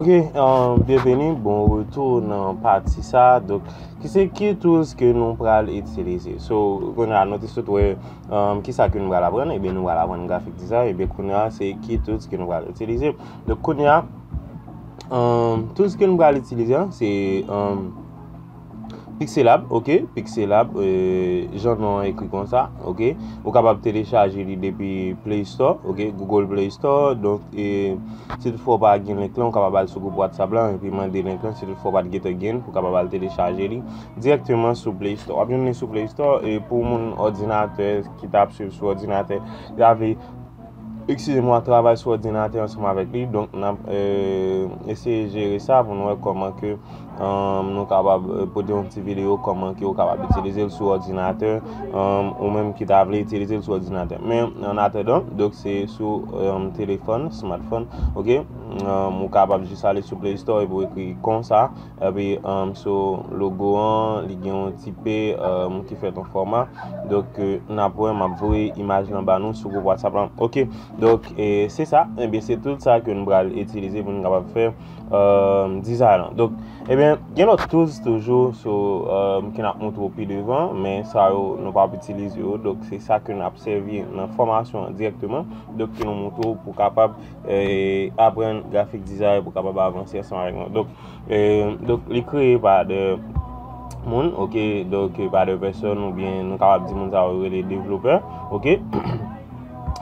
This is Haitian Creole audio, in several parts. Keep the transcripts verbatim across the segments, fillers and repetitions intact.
Ok, um, byenveni, bon retou nan pati sa. Donk, ki se ki tools ke nou pral itilize? So, kounye a nou te sot wè um, ki sa ke nou pral aprann? Ebyen, nou pral aprann grafik design. Ebyen, kounye a, se ki tools ke nou pral itilize? Donk, kounye a, um, tools ke nou pral itilize an, se um, Pixelab, ok? Pixelab, euh, jan non an ekri konsa, ok? Ou kapab telechaje li depi Play Store, ok? Google Play Store. Donk, e, si toutfwa w pa gen link lan, ou kapab al sou gwoup WhatsApp lan epi mande link lan. Si toutfwa w pa t gentan gen, ou kapab al telechaje li dirèkteman sou Play Store. W ap jwenn li sou Play Store. E pou moun òdinatè ki t ap swiv sou òdinatè, ki ta vle, eskize mwa, travay sou òdinatè ansanm avèk li. Donk, n ap, euh, eseye jere sa pou nou wè kòman ke, euh, nou kapab, euh, pote yon ti videyo kòman ke ou kapab itilize l sou òdinatè, euh, ou menm ki ta vle itilize l sou òdinatè. Men, an atandan, donk, se sou, euh, telefòn, smartphone, ok? Euh, ou kapab jis ale sou Play Store epi w ekri konsa. Epi, um, so logo an, li gen yon ti P, um, ki fèt an fòma. Donk, euh, n ap wè, m ap voye imaj lan ba nou sou gwoup WhatsApp lan. Ok, donk, e, se sa. Ebyen, se tout sa ke nou pral itilize pou nou kapab fè, um, design lan. Donk, ebyen, gen lòt tools toujou, so, um, ke n ap montre w pi devan, men sa yo, nou p ap itilize yo. Donk, se sa ke n ap sèvi nan fòmasyon an dirèkteman. Donk, ke nou montre w pou kapab, e, aprann grafik design, pou kapab avanse ansanm avèk nou. Donk, E, donk, li kreye pa de moun, ok? Donk, pa de pèsòn, oubyen nou kapab di moun sa yo rele devlopè, ok?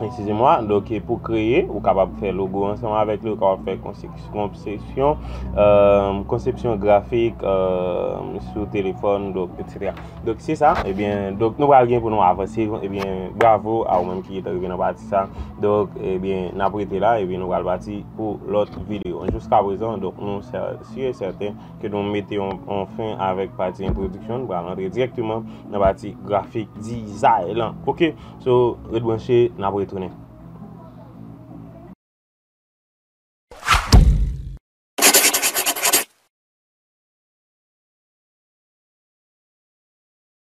Eskize mwa. Donk, e pou kreye, ou kapab fè logo ansanm avèk li, ou kapab fè konsep-, konsepsyon, euh, konsepsyon grafik, euh, sou telefòn, donk, etsetera. Donk, se sa, ebyen, donk, nou pral gen pou nou avanse, ebyen, bravo a ou menm ki te rive nan pati sa. Donk, ebyen, n ap rete la, ebyen, nou pral pati pou lòt videyo. Jiska prezan, donk, nou sè-, si e sèten ke nou mete yon, yon fen avèk pati entwodiksyon, nou pral antre dirèkteman nan pati grafik dizay lan. Ok, so, ret branche, n ap retounen.